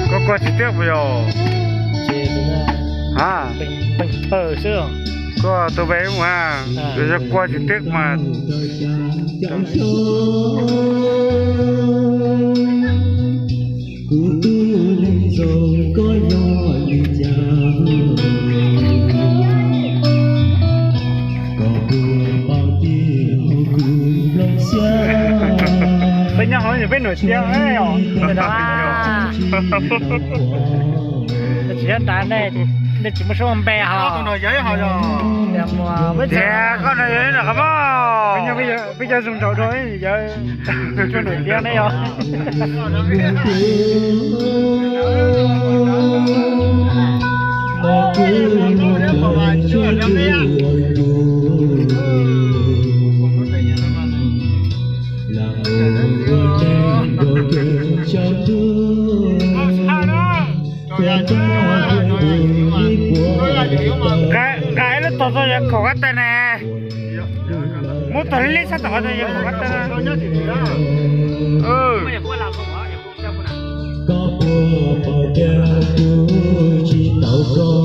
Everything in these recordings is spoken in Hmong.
Koj kuaj tsis tiag puas yog? A, koj tus npe mus a, yog kuaj tsis tiag mas. Kuv tub neeg zoo koj yog li cas, koj puas paub tias hauv kuv nplooj siab. Peb nyob hauv peb nổi tiếng os. Tsis yog tas nej, nej tsis muaj suab npe hos. Tias koj no yog ib no qhov mog. Peb cov zoo nraug dua yawg tsuas nổi tiếng ne yog. Nqa ib lub tog txog yawg kaum kab tais ne. Muab tog lib sab tom qhov yawg kaum kab tais. Koj puas paub tias kuv tsis tau koj.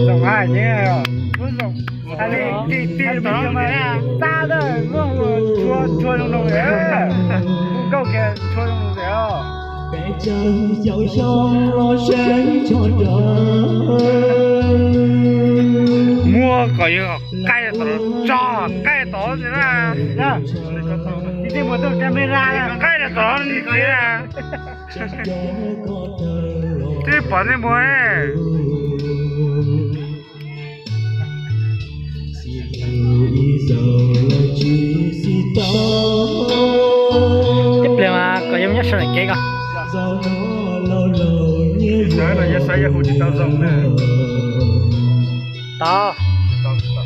Zoo hais tias, hais li tim tim tim mas txaj ntawd muaj tshua tshua zoo zoo, kuv nkauj kiag tshua zoo zoo os. Peb caug xyoo los seb tso rau. Muab kom yawg qaij tod, tso qaij tod ntxiv na. Tsis muaj tus camera qaij tod ntxiv na. Twb pom nej mus. Ib pliag mas kom yawg nyob sawv daws kev ko. Sawv no yawg saib yawg hu tsis tau zoo na. Tau. Tom twg?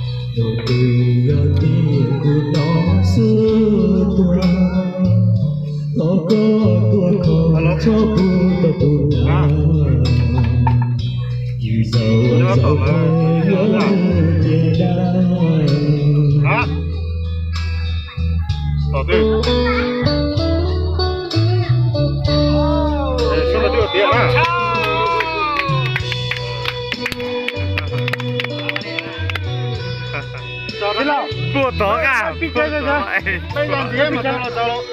Sab no twb tiav na. Pluaj tod ka, peb caug ntxiv mas tau los tau los.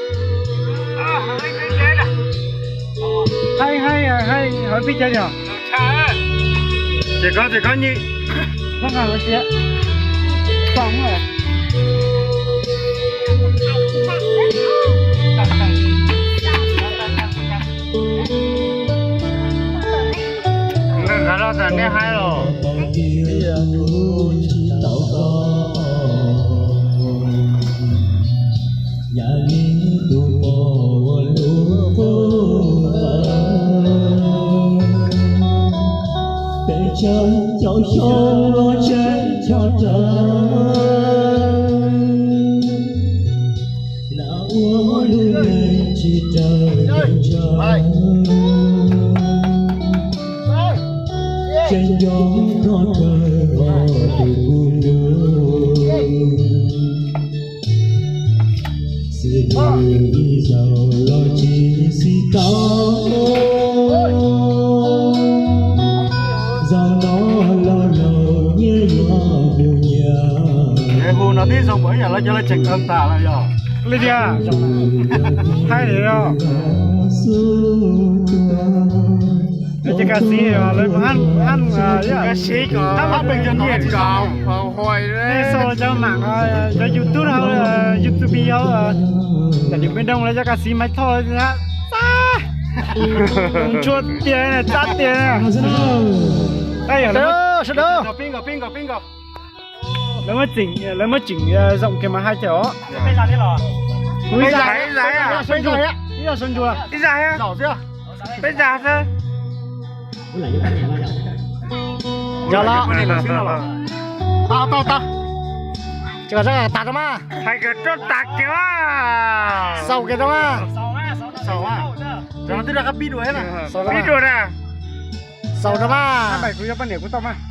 Haib haib haib, peb caug os. Ces koj ces koj nyi. Nqa los tas nej haib los. Yog li tus pom ua lub qub peb caug xyoo los tseem nco rawv, lam ua lub neej tsis raws nraim ntshaw, tseem nco koj kawg os tus kuj hlub. Xib hwb ib zaug los tsis xis tau, zaum no los laus nyias yuav mus nyias. Es hu no tib zoo npaum ib yam li cov lawv tseem kawm tas lawm yog li tiag. Haib li os. Lawv cov kas xib lawv ab ab kas xib ko ab pes cov no nyiam kom hais nej xav cov mam cov YouTube no, YouTube yog tam sim peb nroo lawv cov kas xib Maiv Thoj txab ntshua tiag txab tiag. Sawv daws, lawv muab tseem, lawv muab tseem zoo kiag mas hais tiag os. Ib zag, ib zag xwb. Peb zag xwb. Yog los, tau tau tau. Ces kom tso tas rau mas, hais kom tso tas kiag mas, xaus kiag rau mas. Rov qab pib dua thiab na. Pib dua na. Xaus rau mas. Kuv yog poj niam kuv tau mas.